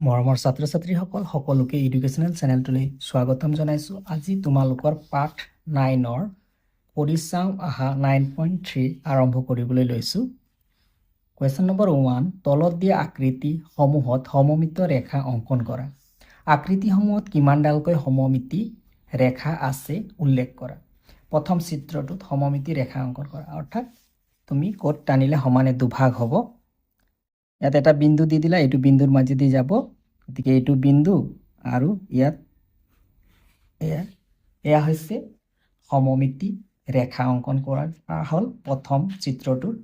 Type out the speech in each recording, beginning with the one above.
মৰমৰ ছাত্ৰ ছাত্ৰীসকল, সকলোকে এডুকেশ্যনেল চেনেলটোলৈ স্বাগতম জনাইছোঁ। আজি তোমালোকৰ পাঠ 9ৰ কৰি চাওঁ আহা 9.3 আৰম্ভ কৰিবলৈ লৈছোঁ। কুৱেশ্যন নম্বৰ 1, তলত দিয়া আকৃতিসমূহত সমমিত ৰেখা অংকন কৰা। আকৃতিসমূহত কিমানডালকৈ সমমিতি ৰেখা আছে উল্লেখ কৰা। প্ৰথম চিত্ৰটোত সমমিতি ৰেখা অংকন কৰা, অৰ্থাৎ তুমি ক'ত টানিলে সমানে দুভাগ হ'ব। ইয়াত এটা বিন্দু দি দিলা, এইটো বিন্দুৰ মাজেদি যাব। গতিকে এইটো বিন্দু আৰু ইয়াত এয়া হৈছে সমমিতি ৰেখা অংকন কৰা হ'ল প্ৰথম চিত্ৰটোৰ,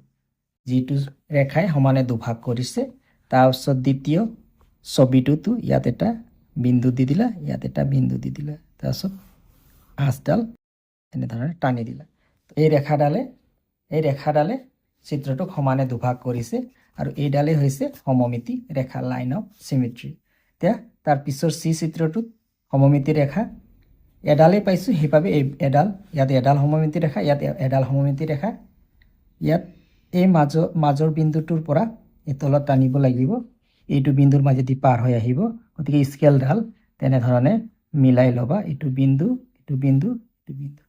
যিটো ৰেখাই সমানে দুভাগ কৰিছে। তাৰপিছত দ্বিতীয় ছবিটোতো ইয়াত এটা বিন্দু দি দিলা, ইয়াত এটা বিন্দু দি দিলা, তাৰপিছত আঁচডাল এনেধৰণে টানি দিলা। এই ৰেখাডালে চিত্ৰটোক সমানে দুভাগ কৰিছে আৰু এইডালেই হৈছে সমমিতি ৰেখা, লাইন অফ চিমেট্ৰি। এতিয়া তাৰ পিছৰ চি চিত্ৰটোত সমমিতি ৰেখা এডালেই পাইছোঁ, সেইবাবে এই এডাল, ইয়াত এডাল সমমিতি ৰেখা, ইয়াত এডাল সমমিতি ৰেখা। ইয়াত এই মাজৰ বিন্দুটোৰ পৰা এই তলত টানিব লাগিব, এইটো বিন্দুৰ মাজেদি পাৰ হৈ আহিব। গতিকে স্কেলডাল তেনেধৰণে মিলাই ল'বা, এইটো বিন্দু, এইটো বিন্দু, এইটো বিন্দু,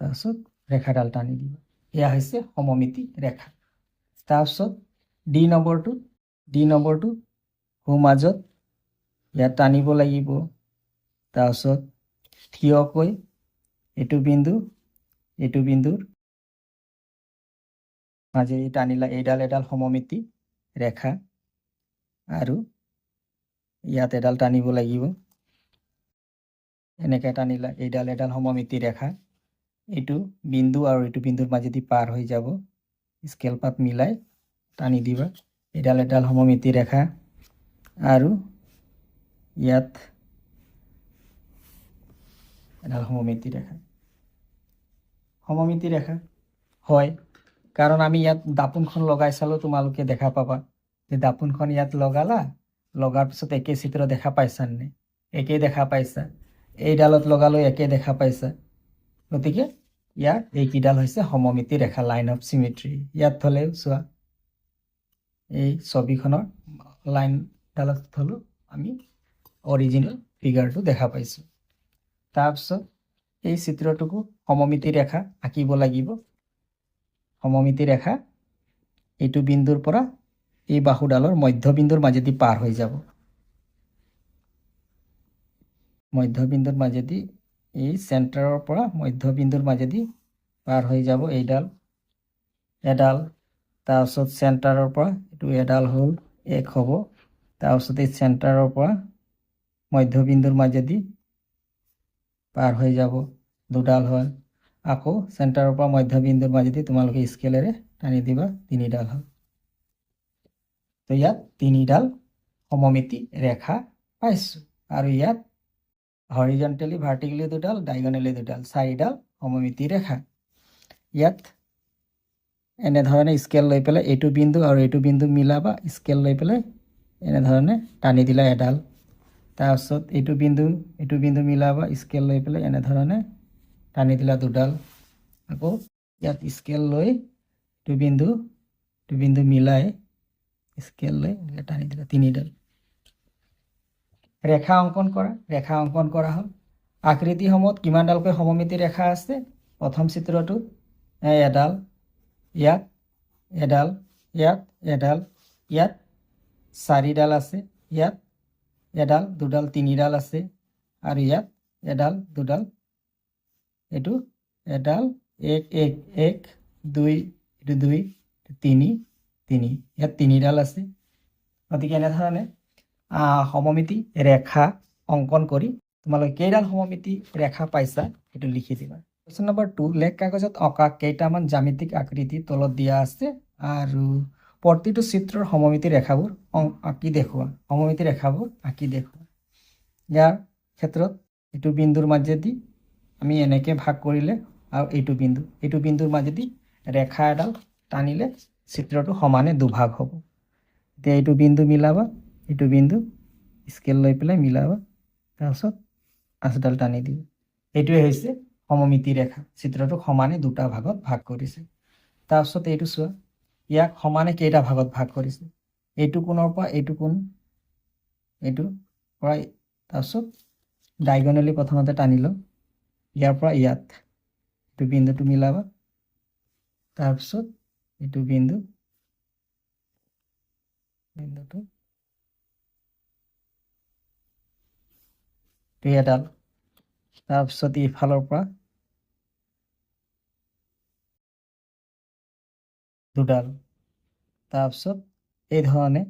তাৰপিছত ৰেখাডাল টানি দিবা। এয়া হৈছে সমমিতি ৰেখা। তাৰপিছত ডি নম্বৰটো সোঁ মাজত ইয়াত টানিব লাগিব। তাৰপিছত থিয়কৈ এইটো বিন্দু, এইটো বিন্দুৰ মাজেদি টানিলা, এইডাল এডাল সমমিতি ৰেখা আৰু ইয়াত এডাল টানিব লাগিব। এনেকৈ টানিলা, এইডাল এডাল সমমিতি ৰেখা। এইটো বিন্দু আৰু এইটো বিন্দুৰ মাজেদি পাৰ হৈ যাব, স্কেল পাত মিলাই টানি দিবা। এইডাল এডাল সমমিতি ৰেখা আৰু ইয়াত এডাল সমমিতি ৰেখা। সমমিতি ৰেখা হয়, কাৰণ আমি ইয়াত দাপোনখন লগাই চালোঁ, তোমালোকে দেখা পাবা যে দাপোনখন ইয়াত লগালা, লগাৰ পিছত একে চিত্ৰ দেখা পাইছানে? একেই দেখা পাইছা। এইডালত লগালেও একে দেখা পাইছা। গতিকে ইয়াৰ এইকেইডাল হৈছে সমমিতি ৰেখা, লাইন অফ চিমেট্ৰি। ইয়াত থ'লেও চোৱা, এই ছবিখনৰ লাইনডালত থ'লোঁ, আমি অৰিজিনেল ফিগাৰটো দেখা পাইছোঁ। তাৰপিছত এই চিত্ৰটোকো সমমিতি ৰেখা আঁকিব লাগিব। সমমিতি ৰেখা এইটো বিন্দুৰ পৰা এই বাহুডালৰ মধ্যবিন্দুৰ মাজেদি পাৰ হৈ যাব। মধ্যবিন্দুৰ মাজেদি, এই চেণ্টাৰৰ পৰা মধ্যবিন্দুৰ মাজেদি পাৰ হৈ যাব এইডাল এডাল। তাৰপিছত চেণ্টাৰৰ পৰা এইটো এডাল হ'ল, এক হ'ব। তাৰপিছত এই চেণ্টাৰৰ পৰা মধ্যবিন্দুৰ মাজেদি পাৰ হৈ যাব, দুডাল হ'ল। আকৌ চেণ্টাৰৰ পৰা মধ্যবিন্দুৰ মাজেদি তোমালোকে স্কেলেৰে টানি দিবা, তিনিডাল হ'ল। তো ইয়াত তিনিডাল সমমিতি ৰেখা পাইছোঁ আৰু ইয়াত হৰিজণ্টেলি, ভাৰ্টিকেলি দুডাল, ডাইগনেলি দুডাল, চাৰিডাল সমমিতি ৰেখা। ইয়াত এনেধৰণে স্কেল লৈ পেলাই এইটো বিন্দু আৰু এইটো বিন্দু মিলাবা, স্কেল লৈ পেলাই এনেধৰণে টানি দিলা এডাল। তাৰপিছত এইটো বিন্দু, এইটো বিন্দু মিলাবা, স্কেল লৈ পেলাই এনেধৰণে টানি দিলা দুডাল। আকৌ ইয়াত স্কেল লৈ এইটো বিন্দু, এইটো বিন্দু মিলাই স্কেল লৈ এনেকৈ টানি দিলা, তিনিডাল। ৰেখা অংকন কৰা। ৰেখা অংকন কৰা হ'ল। আকৃতিসমূহত কিমানডালকৈ সমমিতি ৰেখা আছে? প্ৰথম চিত্ৰটোত এডাল, ইয়াত এডাল, ইয়াত এডাল, ইয়াত চাৰিডাল আছে, ইয়াত এডাল, দুডাল, তিনিডাল আছে আৰু ইয়াত এডাল, দুডাল, এইটো এডাল, এক, এক, এক, দুই, এইটো দুই, তিনি, তিনি, ইয়াত তিনিডাল আছে। গতিকে এনেধৰণে সমমিতি ৰেখা অংকন কৰি তোমালোকে কেইডাল সমমিতি ৰেখা পাইছা, সেইটো লিখি দিবা। কুৱেশ্যন নম্বৰ 2, লেখ কাগজত অঁকা কেইটামান জ্যামিতিক আকৃতি তলত দিয়া আছে আৰু প্ৰতিটো চিত্ৰৰ সমমিতি ৰেখাবোৰ আঁকি দেখুওৱা। সমমিতি ৰেখাবোৰ আঁকি দেখুওৱা। ইয়াৰ ক্ষেত্ৰত এইটো বিন্দুৰ মাজেদি আমি এনেকৈ ভাগ কৰিলে আৰু এইটো বিন্দু, এইটো বিন্দুৰ মাজেদি ৰেখা এডাল টানিলে চিত্ৰটো সমানে দুভাগ হ'ব। এতিয়া এইটো বিন্দু মিলাবা, এইটো বিন্দু স্কেল লৈ পেলাই মিলাবা, তাৰপিছত আঁচডাল টানি দিবা। এইটোৱে হৈছে সমমিতি ৰেখা, চিত্ৰটোক সমানে দুটা ভাগত ভাগ কৰিছে। তাৰপিছত এইটো চোৱা, ইয়াক সমানে কেইটা ভাগত ভাগ কৰিছে? এইটো কোণৰ পৰা এইটো কোণ এইটো পৰা, তাৰপিছত ডাইগনেলি প্ৰথমতে টানি লওঁ। ইয়াৰ পৰা ইয়াত এইটো বিন্দুটো মিলাবা। তাৰপিছত এইটো বিন্দুটো এডাল। তাৰপিছত ইফালৰ পৰা দুডাল। তাৰপিছত এই ধৰণে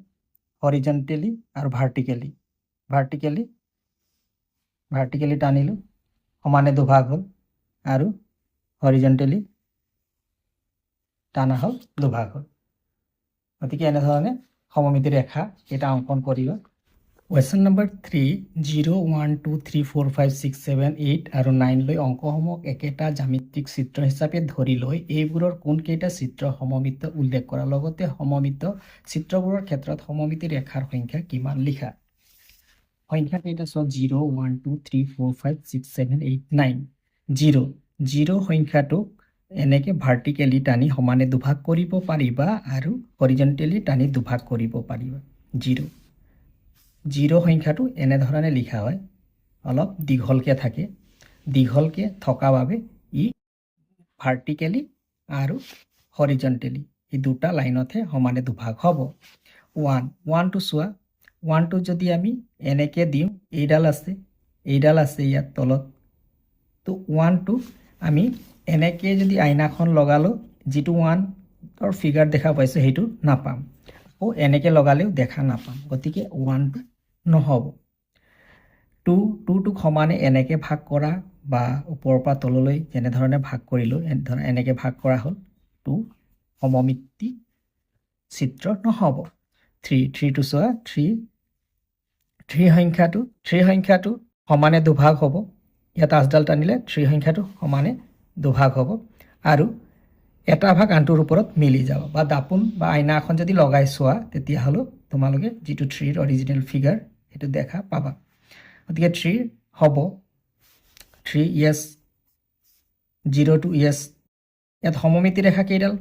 হৰিজেণ্টেলি আৰু ভাৰ্টিকেলি ভাৰ্টিকেলি ভাৰ্টিকেলি টানিলোঁ, সমানে দুভাগ হ'ল, আৰু হৰিজেণ্টেলি টানা হ'ল, দুভাগ হ'ল। গতিকে এনেধৰণে সমমিতি ৰেখা এটা অংকন কৰিবা। Question number 3: 0, 1, 2, 3, 4, 5, 6, 7, 8 আৰু 9 লৈ অংকসমূহক একেটা জ্যামিতিক চিত্ৰ হিচাপে ধৰি লৈ এইবোৰৰ কোনকেইটা চিত্ৰ সমমিত উল্লেখ কৰা। লগতে সমমিত চিত্ৰবোৰৰ ক্ষেত্ৰত সমমিতি ৰেখাৰ সংখ্যা কিমান লিখা। সংখ্যা কেইটা চোৱা: 0, 1, 2, 3, 4, 5, 6, 7, 8, 9। 0, 0 সংখ্যাটোক এনেকৈ ভাৰ্টিকেলি টানি সমানে দুভাগ কৰিব পাৰিবা আৰু হৰিজেণ্টেলি টানি দুভাগ কৰিব পাৰিবা। 0, 0 সংখ্যাটো এনেধৰণে লিখা হয়, অলপ দীঘলকৈ থাকে। দীঘলকৈ থকা বাবে ই ভাৰ্টিকেলি আৰু হৰিজেণ্টেলি এই দুটা লাইনতহে সমানে দুভাগ হ'ব। 1, 1টো চোৱা। 1টো যদি আমি এনেকৈ দিওঁ, এইডাল আছে, এইডাল আছে ইয়াত তলত। তো 1টো আমি এনেকৈ যদি আইনাখন লগালোঁ, যিটো 1ৰ ফিগাৰ দেখা পাইছোঁ, সেইটো নাপাম। আকৌ এনেকৈ লগালেও দেখা নাপাম। গতিকে 1টো নহ'ব। 2, 2টোক সমানে এনেকৈ ভাগ কৰা বা ওপৰৰ পৰা তললৈ যেনেধৰণে ভাগ কৰিলোঁ, এনেধৰণে এনেকৈ ভাগ কৰা হ'ল, 2 সমমিতি চিত্ৰ নহ'ব। 3, 3টো চোৱা। 3, 3 সংখ্যাটো, 3 সংখ্যাটো সমানে দুভাগ হ'ব। ইয়াত আঁচডাল টানিলে 3 সংখ্যাটো সমানে দুভাগ হ'ব আৰু এটা ভাগ আনটোৰ ওপৰত মিলি যাব। বা দাপোন বা আইনা এখন যদি লগাই চোৱা, তেতিয়াহ'লেও তোমালোকে যিটো 3ৰ অৰিজিনেল ফিগাৰ, সেইটো দেখা পাবা। গতিকে 3 হ'ব। 3, য়েছ। 0টো য়েছ। ইয়াত সমমিতি ৰেখা কেইডাল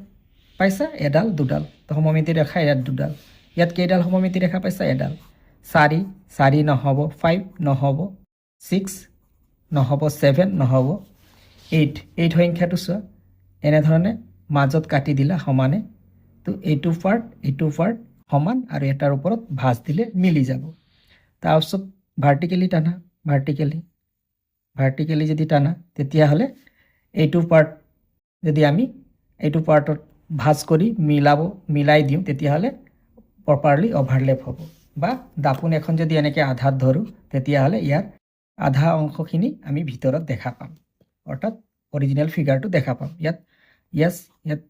পাইছা? এডাল, দুডাল। তো সমমিতি ৰেখা ইয়াত দুডাল। ইয়াত কেইডাল সমমিতি ৰেখা পাইছা? এডাল। 4, 4 নহ'ব, 5 নহ'ব, 6 নহ'ব, 7 নহ'ব। 8, 8 সংখ্যাটো চোৱা। এনেধৰণে মাজত কাটি দিলা সমানে, তো এইটো পাৰ্ট, এইটো পাৰ্ট সমান আৰু এটাৰ ওপৰত ভাঁজ দিলে মিলি যাব। তাৰপিছত ভাৰ্টিকেলি টানা। ভাৰ্টিকেলি যদি টানা, তেতিয়াহ'লে এইটো পাৰ্ট যদি আমি এইটো পাৰ্টত ভাঁজ কৰি মিলাই দিওঁ, তেতিয়াহ'লে প্ৰপাৰলি অভাৰলেপ হ'ব। বা দাপোন এখন যদি এনেকৈ আধাত ধৰোঁ, তেতিয়াহ'লে ইয়াৰ আধা অংশখিনি আমি ভিতৰত দেখা পাম, অৰ্থাৎ অৰিজিনেল ফিগাৰটো দেখা পাম। ইয়াত য়েছ। ইয়াত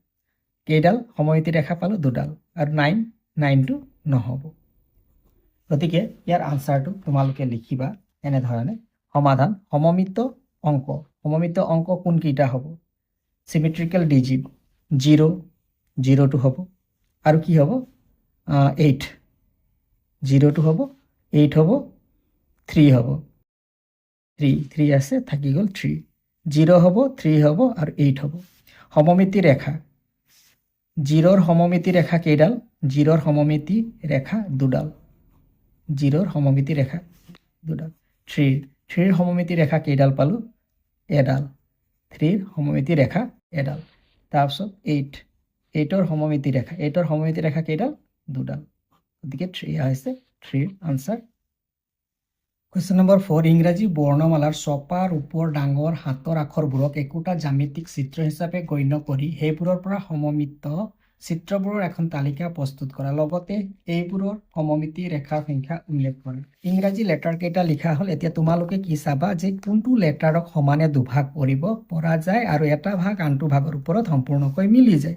কেইডাল সমমিতি ৰেখা পালোঁ? দুডাল। আৰু 9, 9টো নহ'ব। গতিকে ইয়াৰ আনচাৰটো তোমালোকে লিখিবা এনেধৰণে। সমাধান: সমমিত অংক। সমমিত অংক কোনকেইটা হ'ব? চিমেট্ৰিকেল ডিজিট 0, 0টো হ'ব আৰু কি হ'ব? 8। 0টো হ'ব, 8 হ'ব, 3 হ'ব। 3, 3 আছে, থাকি গ'ল 3। 0 হ'ব, 3 হ'ব আৰু 8 হ'ব। সমমিতি ৰেখা, 0ৰ সমমিতি ৰেখা কেইডাল? 0ৰ সমমিতি ৰেখা দুডাল। 0ৰ সমমিতি ৰেখা দুডাল। 3ৰ, 3ৰ সমমিতি ৰেখা কেইডাল পালোঁ? এডাল। 3ৰ সমমিতি ৰেখা এডাল। তাৰপিছত 8, 8ৰ সমমিতি ৰেখা, 8ৰ সমমিতি ৰেখা কেইডাল? দুডাল। গতিকে 3 হৈছে 3ৰ আনচাৰ। কুৱেশ্যন নম্বৰ 4: ইংৰাজী বৰ্ণমালাৰ ছপা ৰূপৰ ডাঙৰ হাতৰ আখৰবোৰক একোটা জ্যামিতিক চিত্ৰ হিচাপে গণ্য কৰি সেইবোৰৰ পৰা সমমিত চিত্ৰবোৰৰ এখন তালিকা প্ৰস্তুত কৰা। লগতে এইবোৰৰ সমমিতি ৰেখাৰ সংখ্যা উল্লেখ কৰা। ইংৰাজী লেটাৰ কেইটা লিখা হ'ল। এতিয়া তোমালোকে কি চাবা যে কোনটো লেটাৰক সমানে দুভাগ কৰিব পৰা যায় আৰু এটা ভাগ আনটো ভাগৰ ওপৰত সম্পূৰ্ণকৈ মিলি যায়।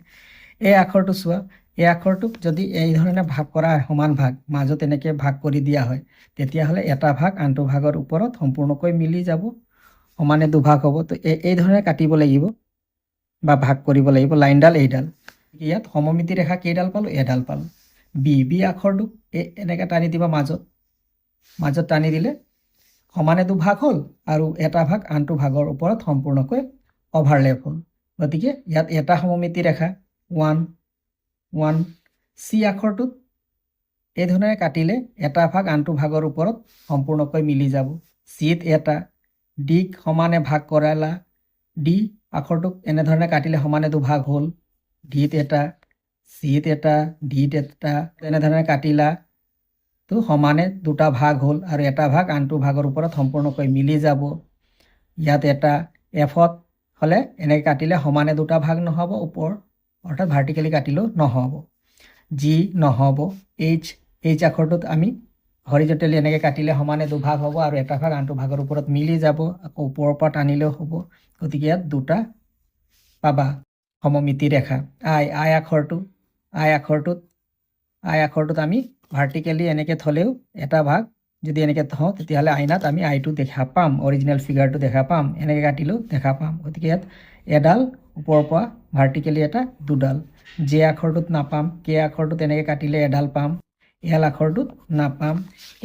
এই আখৰটো চোৱা। এই আখৰটোক যদি এই ধৰণে ভাগ কৰা, সমান ভাগ, মাজত এনেকৈ ভাগ কৰি দিয়া হয়, তেতিয়াহ'লে এটা ভাগ আনটো ভাগৰ ওপৰত সম্পূৰ্ণকৈ মিলি যাব, সমানে দুভাগ হ'ব। তো এই ধৰণে কাটিব লাগিব বা ভাগ কৰিব লাগিব লাইনডাল, এইডাল। ইয়াত সমমিতি ৰেখা কেইডাল পালোঁ? এডাল পালোঁ। বি, বি আখৰটোক এনেকৈ টানি দিবা মাজত। মাজত টানি দিলে সমানে দুভাগ হ'ল আৰু এটা ভাগ আনটো ভাগৰ ওপৰত সম্পূৰ্ণকৈ অভাৰলেপ হ'ল। গতিকে ইয়াত এটা সমমিতি ৰেখা, 1, 1। চি আখৰটোত এই ধৰণেৰে কাটিলে এটা ভাগ আনটো ভাগৰ ওপৰত সম্পূৰ্ণকৈ মিলি যাব। চিত এটা, ডিক সমানে ভাগ কৰালা, ডি আখৰটোক এনেধৰণে কাটিলে সমানে দুভাগ হ'ল। ডিত এটা, চিত এটা, ডিত এটা, এনেধৰণে কাটিলা তো সমানে দুটা ভাগ হ'ল আৰু এটা ভাগ আনটো ভাগৰ ওপৰত সম্পূৰ্ণকৈ মিলি যাব। ইয়াত এটা, এফত হ'লে এনেকৈ কাটিলে সমানে দুটা ভাগ নহ'ব, ওপৰ অৰ্থাৎ ভাৰ্টিকেলি কাটিলেও নহ'ব। জি নহ'ব। এইচ, এইচ আখৰটোত আমি হৰিজটেলি এনেকৈ কাটিলে সমানে দুভাগ হ'ব আৰু এটা ভাগ আনটো ভাগৰ ওপৰত মিলি যাব। আকৌ ওপৰৰ পৰা টানিলেও হ'ব। গতিকে ইয়াত দুটা পাবা সমমিতি ৰেখা। আই, আই আখৰটো, আই আখৰটোত আমি ভাৰ্টিকেলি এনেকৈ থ'লেও এটা ভাগ যদি এনেকৈ থওঁ, তেতিয়াহ'লে আইনাত আমি আইটো দেখা পাম, অৰিজিনেল ফিগাৰটো দেখা পাম। এনেকৈ কাটিলেও দেখা পাম। গতিকে ইয়াত এডাল, ওপৰৰ পৰা ভাৰ্টিকেলি এটা, দুডাল। জে আখৰটোত নাপাম। কে আখৰটোত এনেকৈ কাটিলে এডাল পাম। এল আখৰটোত নাপাম।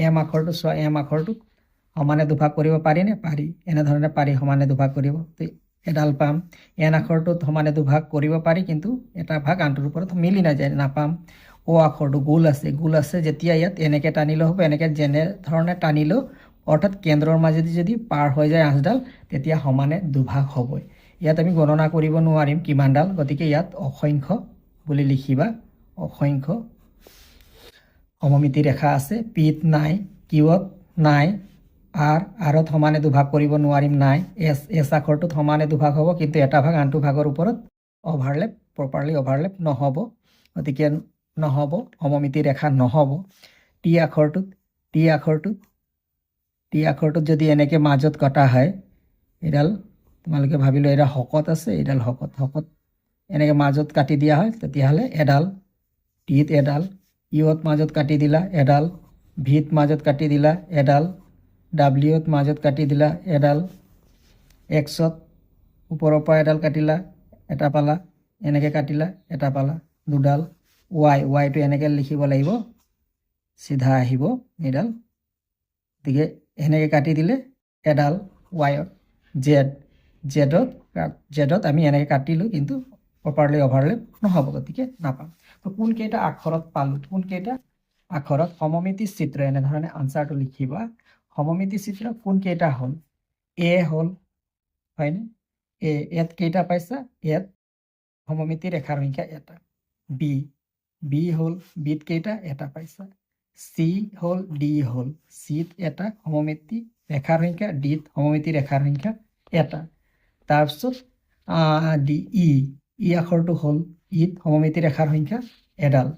এম আখৰটো চোৱা, এম আখৰটোত সমানে দুভাগ কৰিব পাৰিনে? পাৰি। এনেধৰণে পাৰি সমানে দুভাগ কৰিব, তো এডাল পাম। এন আখৰটোত সমানে দুভাগ কৰিব পাৰি, কিন্তু এটা ভাগ আনটোৰ ওপৰত মিলি নাযায়, নাপাম। অ' আখৰটো গোল আছে। গোল আছে যেতিয়া ইয়াত এনেকৈ টানিলেও হ'ব, এনেকৈ যেনেধৰণে টানিলেও, অৰ্থাৎ কেন্দ্ৰৰ মাজেদি যদি পাৰ হৈ যায় আঁচডাল, তেতিয়া সমানে দুভাগ হ'বই। ইয়াত আমি গণনা কৰিব নোৱাৰিম কিমানডাল, গতিকে ইয়াত অসংখ্য বুলি লিখিবা। অসংখ্য সমমিতি ৰেখা আছে। পিত নাই, কিউত নাই, আৰ, আৰত সমানে দুভাগ কৰিব নোৱাৰিম, নাই। এছ, এছ আখৰটোত সমানে দুভাগ হ'ব, কিন্তু এটা ভাগ আনটো ভাগৰ ওপৰত অভাৰলেপ, প্ৰপাৰলি অভাৰলেপ নহ'ব, গতিকে নহ'ব, সমমিতি ৰেখা নহ'ব। টি আখৰটোত, টি আখৰটোত যদি এনেকৈ মাজত কটা হয়, এইডাল তোমালোকে ভাবিলোঁ এইডাল শকত আছে, এইডাল শকত শকত, এনেকৈ মাজত কাটি দিয়া হয়, তেতিয়াহ'লে এডাল, টিত এডাল। ইউত মাজত কাটি দিলা, এডাল। ভিত মাজত কাটি দিলা, এডাল। ডাব্লিউত মাজত কাটি দিলা, এডাল। এক্সত ওপৰৰ পৰা এডাল কাটিলা, এটা পালা। এনেকৈ কাটিলা, এটা পালা, দুডাল। ৱাই, ৱাইটো এনেকৈ লিখিব লাগিব, চিধা আহিব এইডাল, গতিকে এনেকৈ কাটি দিলে এডাল ৱাইত। জেড, জেডত আমি এনেকৈ কাটিলোঁ, কিন্তু প্ৰপাৰলি অভাৰলেপ নহ'ব, গতিকে নাপাম। তো কোনকেইটা আখৰত পালোঁ? কোনকেইটা আখৰত সমমিতি চিত্ৰ, এনেধৰণে আনচাৰটো লিখিবা। সমমিতি চিত্ৰ কোনকেইটা হ'ল? এ হ'ল, হয়নে? এ, ইয়াত কেইটা পাইছা? ইয়াত সমমিতি ৰেখাৰ সংখ্যা এটা। বি, বি হ'ল, বিত কেইটা? এটা পাইছা। চি হ'ল, ডি হ'ল, চিত এটা সমমিতি ৰেখাৰ সংখ্যা, ডিত সমমিতি ৰেখাৰ সংখ্যা এটা। তাৰপিছত ডি, ই, ই আখৰটো হ'ল, ইত সমমিতি ৰেখাৰ সংখ্যা এডাল।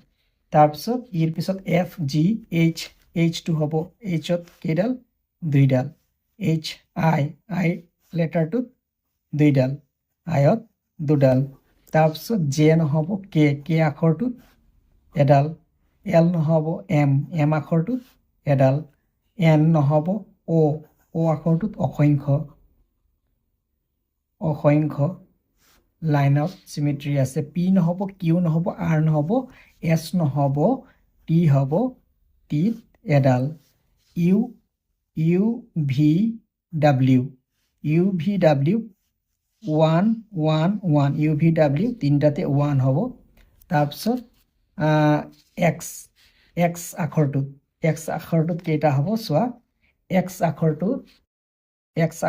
তাৰপিছত ইৰ পিছত এফ, জি, এইচ, এইচটো হ'ব, এইচত কেইডাল? দুইডাল। এইচ, আই, আই লেটাৰটোত দুইডাল, আইত দুডাল। তাৰপিছত জে নহ'ব, কে, কে আখৰটোত এডাল। এল নহ'ব, এম, এম আখৰটোত এডাল। এন নহ'ব, অ', অ' আখৰটোত অসংখ্য, অসংখ্য লাইন অফ চিমেট্ৰি আছে। পি নহ'ব, কিউ নহ'ব, আৰ নহ'ব, এছ নহ'ব, টি হ'ব, টিত এডাল। U, U V W, U V W one one one, U V W তিনিটাতে ওৱান হ'ব। তাৰপিছত এক্স, এক্স আখৰটোত, এক্স আখৰটোত কেইটা হ'ব চোৱা। এক্স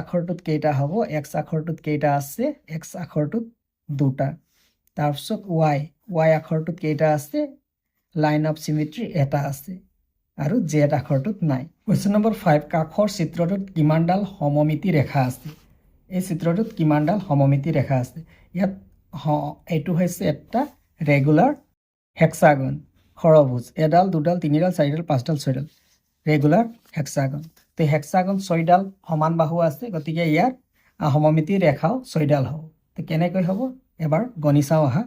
আখৰটোত কেইটা হ'ব? এক্স আখৰটোত কেইটা আছে? এক্স আখৰটোত দুটা। তাৰপিছত ৱাই, ৱাই আখৰটোত কেইটা আছে? লাইন অফ চিমেট্ৰি এটা আছে আৰু জেড আখৰটোত নাই। কুৱেশ্যন নম্বৰ 5, কাষৰ চিত্ৰটোত কিমানডাল সমমিতি ৰেখা আছে? এই চিত্ৰটোত কিমানডাল সমমিতি ৰেখা আছে? ইয়াত এইটো হৈছে এটা ৰেগুলাৰ হেক্সাগন, ষড়ভুজ। এডাল, দুডাল, তিনিডাল, চাৰিডাল, পাঁচডাল, ছয়ডাল, ৰেগুলাৰ হেক্সাগন। তো হেক্সাগন ছয়ডাল সমান বাহু আছে, গতিকে ইয়াৰ সমমিতি ৰেখাও ছয়ডাল হ'ব। তো কেনেকৈ হ'ব এবাৰ গণি চাওঁ আহা।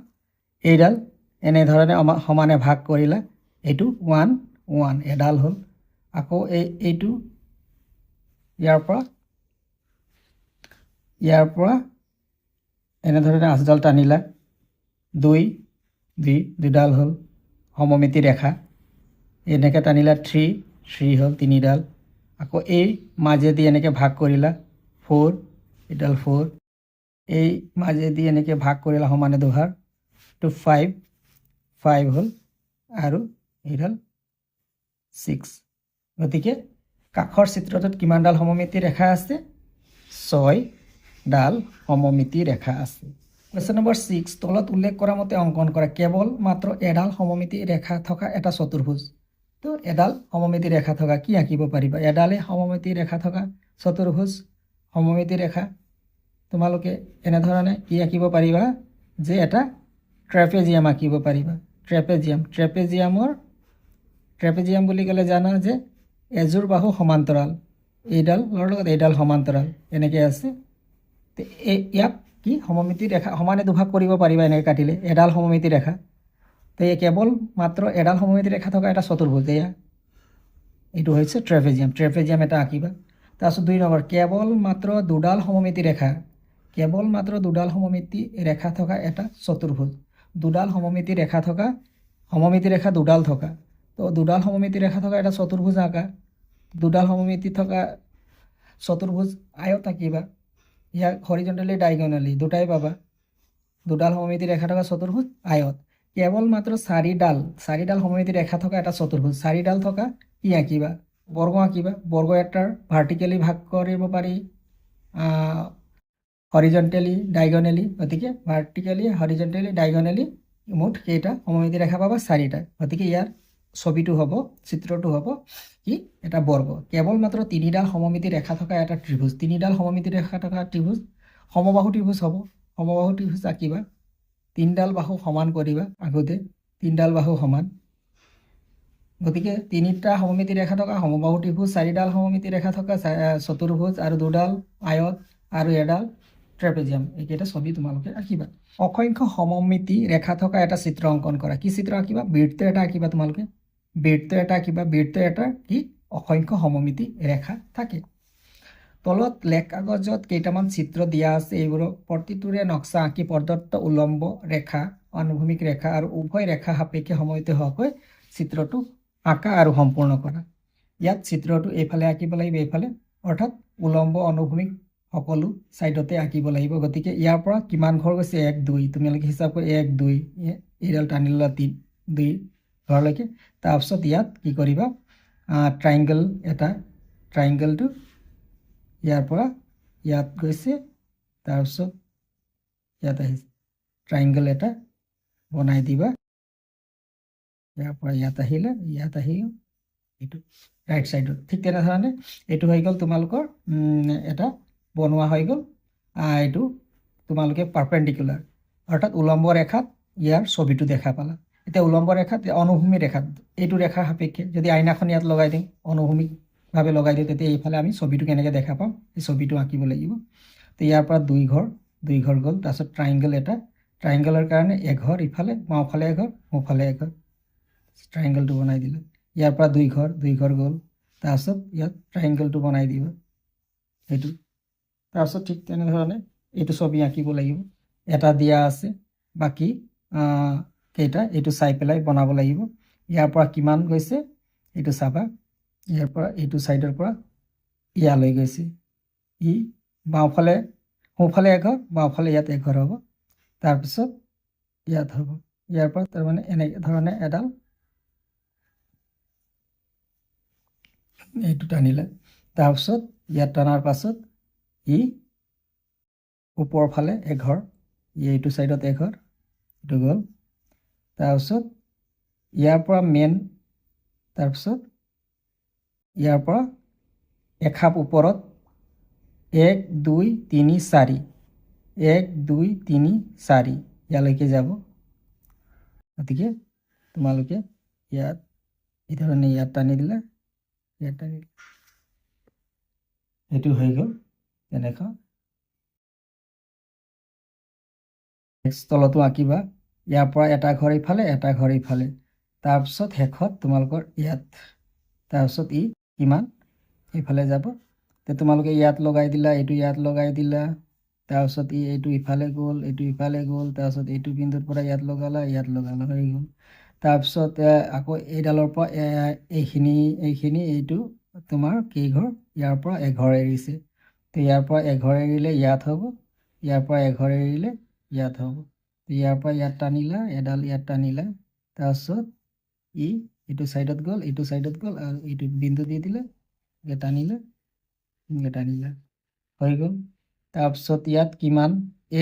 এইডাল এনেধৰণে সমানে ভাগ কৰিলা, এইটো ওৱান ওৱান, এডাল হ'ল। আকৌ এইটো ইয়াৰ পৰা এনেধৰণে আঁচডাল টানিলা, দুই দুই, দুডাল হ'ল সমমিতি ৰেখা। এনেকৈ টানিলা, থ্ৰী থ্ৰী হ'ল, তিনিডাল। আকৌ এই মাজেদি এনেকৈ ভাগ কৰিলা, ফ'ৰ, এডাল ফ'ৰ। এই মাজেদি এনেকৈ ভাগ কৰিলা সমানে দুভাগ, টু, ফাইভ, ফাইভ হ'ল আৰু এইডাল 6। গতিকে কাষৰ চিত্ৰটোত কিমানডাল সমমিতি ৰেখা আছে? 6ডাল সমমিতি ৰেখা আছে। কুৱেশ্যন নম্বৰ 6, তলত উল্লেখ কৰা মতে অংকন কৰা কেৱল মাত্ৰ এডাল সমমিতি ৰেখা থকা এটা চতুৰ্ভুজ। তো এডাল সমমিতি ৰেখা থকা কি আঁকিব পাৰিবা? এডালে সমমিতি ৰেখা থকা চতুৰ্ভুজ, সমমিতি ৰেখা তোমালোকে এনেধৰণে কি আঁকিব পাৰিবা যে এটা ট্ৰেপেজিয়াম আঁকিব পাৰিবা। ট্ৰেপেজিয়াম, ট্ৰেপেজিয়াম বুলি ক'লে জানা যে এযোৰ বাহু সমান্তৰাল, এইডালৰ লগত এইডাল সমান্তৰাল এনেকৈ আছে। তে এই ইয়াক কি সমমিতি ৰেখা সমানে দুভাগ কৰিব পাৰিবা এনেকৈ কাটিলে, এডাল সমমিতি ৰেখা। তো এই কেৱল মাত্ৰ এডাল সমমিতি ৰেখা থকা এটা চতুৰ্ভুজ, এয়া এইটো হৈছে ট্ৰেপেজিয়াম। ট্ৰেপেজিয়াম এটা আঁকিবা। তাৰপিছত 2 নম্বৰ, কেৱল মাত্ৰ দুডাল সমমিতি ৰেখা, কেৱল মাত্ৰ দুডাল সমমিতি ৰেখা থকা এটা চতুৰ্ভুজ। দুডাল সমমিতি ৰেখা থকা, সমমিতি ৰেখা দুডাল থকা, তো দুডাল সমমিতি ৰেখা থকা এটা চতুৰ্ভুজ আঁকা। দুডাল সমমিতি থকা চতুৰ্ভুজ আয়ত আঁকিবা। ইয়াক হৰিজণ্টেলি, ডাইগনেলি দুটাই পাবা। দুডাল সমমিতি ৰেখা থকা চতুৰ্ভুজ আয়ত। কেৱল মাত্ৰ চাৰিডাল সমমিতি ৰেখা থকা এটা চতুৰ্ভুজ, চাৰিডাল থকা কি আঁকিবা? বৰ্গ আঁকিবা। বৰ্গ এটাৰ ভাৰ্টিকেলি ভাগ কৰিব পাৰি, হৰিজণ্টেলি, ডাইগনেলি। গতিকে ভাৰ্টিকেলি, হৰিজণ্টেলি, ডাইগনেলি মুঠ কেইটা সমমিতি ৰেখা পাবা? চাৰিটা। গতিকে ইয়াৰ ছবিটো হ'ব, চিত্ৰটো হ'ব কি? এটা বৰ্গ। কেৱল মাত্ৰ তিনিডাল সমমিতি ৰেখা থকা এটা ত্ৰিভুজ, তিনিডাল সমমিতি ৰেখা থকা ত্ৰিভুজ সমবাহু ত্ৰিভুজ হ'ব। সমবাহু ত্ৰিভুজ আঁকিবা। তিনিডাল বাহু সমান কৰিবা আগতে, তিনিডাল বাহু সমান। গতিকে তিনিটা সমমিতি ৰেখা থকা সমবাহু ত্ৰিভুজ, চাৰিডাল সমমিতি ৰেখা থকা চতুৰ্ভুজ আৰু দুডাল আয়ত আৰু এডাল ট্ৰেপেজিয়াম, এইকেইটা ছবি তোমালোকে আঁকিবা। অসংখ্য সমমিতি ৰেখা থকা এটা চিত্ৰ অংকন কৰা। কি চিত্ৰ আঁকিবা? বৃত্ত এটা আঁকিবা। তোমালোকে বৃত্ত এটা আঁকিবা। বৃত্ত এটা কি অসংখ্য সমমিতি ৰেখা থাকে। তলত লেখ কাগজত কেইটামান চিত্ৰ দিয়া আছে। এইবোৰৰ প্ৰতিটোৰে নক্সা আঁকি প্ৰদত্ত উলম্ব ৰেখা, অনুভূমিক ৰেখা আৰু উভয় ৰেখা সাপেক্ষে সমমিত হোৱাকৈ চিত্ৰটো আঁকা আৰু সম্পূৰ্ণ কৰা। ইয়াত চিত্ৰটো এইফালে আঁকিব লাগিব, এইফালে, অৰ্থাৎ উলম্ব, অনুভূমিক সকলো ছাইডতে আঁকিব লাগিব। গতিকে ইয়াৰ পৰা কিমান ঘৰ গৈছে? এক, দুই, তোমালোকে হিচাপ কৰি এক, দুই, এইডাল টানি ল'লা, তিনি, দুই ঘৰলৈকে। তাৰপিছত ইয়াত কি কৰিবা? ট্ৰাইংগল এটা, ট্ৰাইংগলটো ইয়াৰ পৰা ইয়াত গৈছে, তাৰপিছত ইয়াত আহিছে। ট্ৰাইংগল এটা বনাই দিবা। ইয়াৰ পৰা ইয়াত আহিলে, ইয়াত আহি এইটো ৰাইট ছাইডত। ঠিক তেনেধৰণে এইটো হৈ গ'ল তোমালোকৰ এটা বনোৱা হৈ গ'ল। এইটো তোমালোকে পাৰপেণ্ডিকুলাৰ অৰ্থাৎ উলম্ব ৰেখাত ইয়াৰ ছবিটো দেখা পালা। এতিয়া উলম্ব ৰেখাত, অনুভূমি ৰেখাত, এইটো ৰেখাৰ সাপেক্ষে যদি আইনাখন ইয়াত লগাই দিওঁ, অনুভূমিকভাৱে লগাই দিওঁ, তেতিয়া এইফালে আমি ছবিটো কেনেকৈ দেখা পাম, এই ছবিটো আঁকিব লাগিব। তো ইয়াৰ পৰা দুই ঘৰ, দুই ঘৰ গ'ল। তাৰপিছত ট্ৰাইংগল এটা, ট্ৰাইংগলৰ কাৰণে এঘৰ ইফালে, বাওঁফালে এঘৰ, সোঁফালে এঘৰ, ট্ৰাইংগলটো বনাই দিলে। ইয়াৰ পৰা দুই ঘৰ, দুই ঘৰ গ'ল। তাৰপিছত ইয়াত ট্ৰাইংগলটো বনাই দিবা সেইটো। তাৰপিছত ঠিক তেনেধৰণে এইটো ছবি আঁকিব লাগিব। এটা দিয়া আছে, বাকী কেইটা এইটো চাই পেলাই বনাব লাগিব। ইয়াৰ পৰা কিমান গৈছে এইটো চাবা। ইয়াৰ পৰা এইটো ছাইডৰ পৰা ইয়ালৈ গৈছে। ই বাওঁফালে, সোঁফালে এঘৰ, বাওঁফালে ইয়াত এঘৰ হ'ব, তাৰপিছত ইয়াত হ'ব। ইয়াৰ পৰা তাৰমানে এনে ধৰণে এডাল এইটো টানিলে। তাৰপিছত ইয়াত টনাৰ পাছত ই ওপৰ ফালে এঘৰ, ই এইটো ছাইডত এঘৰ, এইটো গ'ল। তাৰপিছত ইয়াৰ পৰা মেইন, তাৰপিছত ইয়াৰ পৰা এখাপ ওপৰত এক, দুই, তিনি, চাৰি, এক, দুই, তিনি, চাৰি ইয়ালৈকে যাব। গতিকে তোমালোকে ইয়াত এই ধৰণে ইয়াত টানি দিলা, ইয়াত টানি দিলা, সেইটো হৈ গ'ল তেনেকুৱা। নেক্সট তলতো আঁকিবা। ইয়াৰ পৰা এটা ঘৰ ইফালে, এটা ঘৰ ইফালে, তাৰপিছত শেষত তোমালোকৰ ইয়াত, তাৰপিছত ই কিমান এইফালে যাব। তে তোমালোকে ইয়াত লগাই দিলা, এইটো ইয়াত লগাই দিলা। তাৰপিছত ই এইটো ইফালে গ'ল, এইটো ইফালে গ'ল। তাৰপিছত এইটো বিন্দুৰ পৰা ইয়াত লগালা, ইয়াত লগালা, হৈ গ'ল। তাৰপিছত আকৌ এইডালৰ পৰা এইখিনি, এইখিনি, এইটো তোমাৰ কেইঘৰ? ইয়াৰ পৰা এঘৰ এৰিছে। তো ইয়াৰ পৰা এঘৰ এৰিলে ইয়াত হ'ব, ইয়াৰ পৰা এঘৰ এৰিলে ইয়াত হ'ব। তো ইয়াৰ পৰা ইয়াত টানিলা, এডাল ইয়াত টানিলা, তাৰপিছত ই এইটো ছাইডত গ'ল, এইটো ছাইডত গ'ল আৰু এইটো বিন্দু দি দিলে, এনেকৈ টানিলে, এনেকৈ টানিলে, হৈ গ'ল। তাৰপিছত ইয়াত কিমান?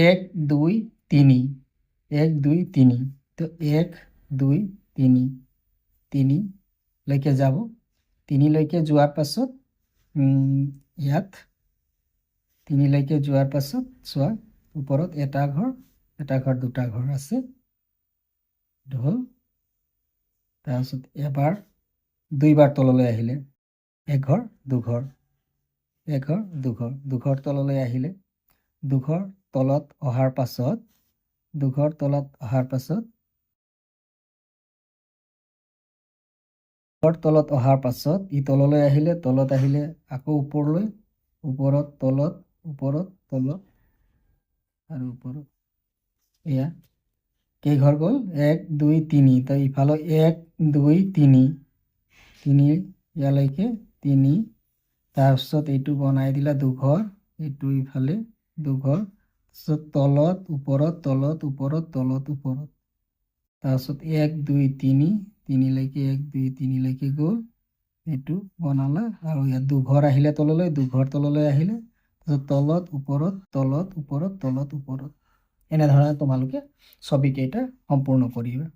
এক, দুই, তিনি, এক, দুই, তিনি। তো এক, দুই, তিনি, তিনিলৈকে যাব। তিনিলৈকে যোৱাৰ পাছত ইয়াত তিনিলৈকে যোৱাৰ পাছত চোৱা, ওপৰত এটা ঘৰ, এটা ঘৰ, দুটা ঘৰ আছে। এইটো হ'ল। তাৰপিছত এবাৰ, দুইবাৰ তললৈ আহিলে, এঘৰ, দুঘৰ, এঘৰ, দুঘৰ, দুঘৰ তললৈ আহিলে। দুঘৰ তলত অহাৰ পাছত, দুঘৰ তলত অহাৰ পাছত, ঘৰ তলত অহাৰ পাছত ই তললৈ আহিলে। তলত আহিলে আকৌ ওপৰলৈ, ওপৰত, তলত, ওপৰত, তলত আৰু ওপৰত। এয়া কেইঘৰ গ'ল? এক, দুই, তিনি। তো ইফালে এক, দুই, তিনি, তিনি, ইয়ালৈকে তিনি। তাৰপিছত এইটো বনাই দিলা দুঘৰ, এইটো ইফালে দুঘৰ। তাৰপিছত তলত, ওপৰত, তলত, ওপৰত, তলত, ওপৰত। তাৰপিছত এক, দুই, তিনি, তিনিলৈকে, এক, দুই, তিনিলৈকে গ'ল। এইটো বনালা আৰু ইয়াত দুঘৰ আহিলে তললৈ, দুঘৰ তললৈ আহিলে। তাৰপিছত তলত, ওপৰত, তলত, ওপৰত, তলত, ওপৰত। এনেধৰণে তোমালোকে ছবিকেইটা সম্পূৰ্ণ কৰিবা।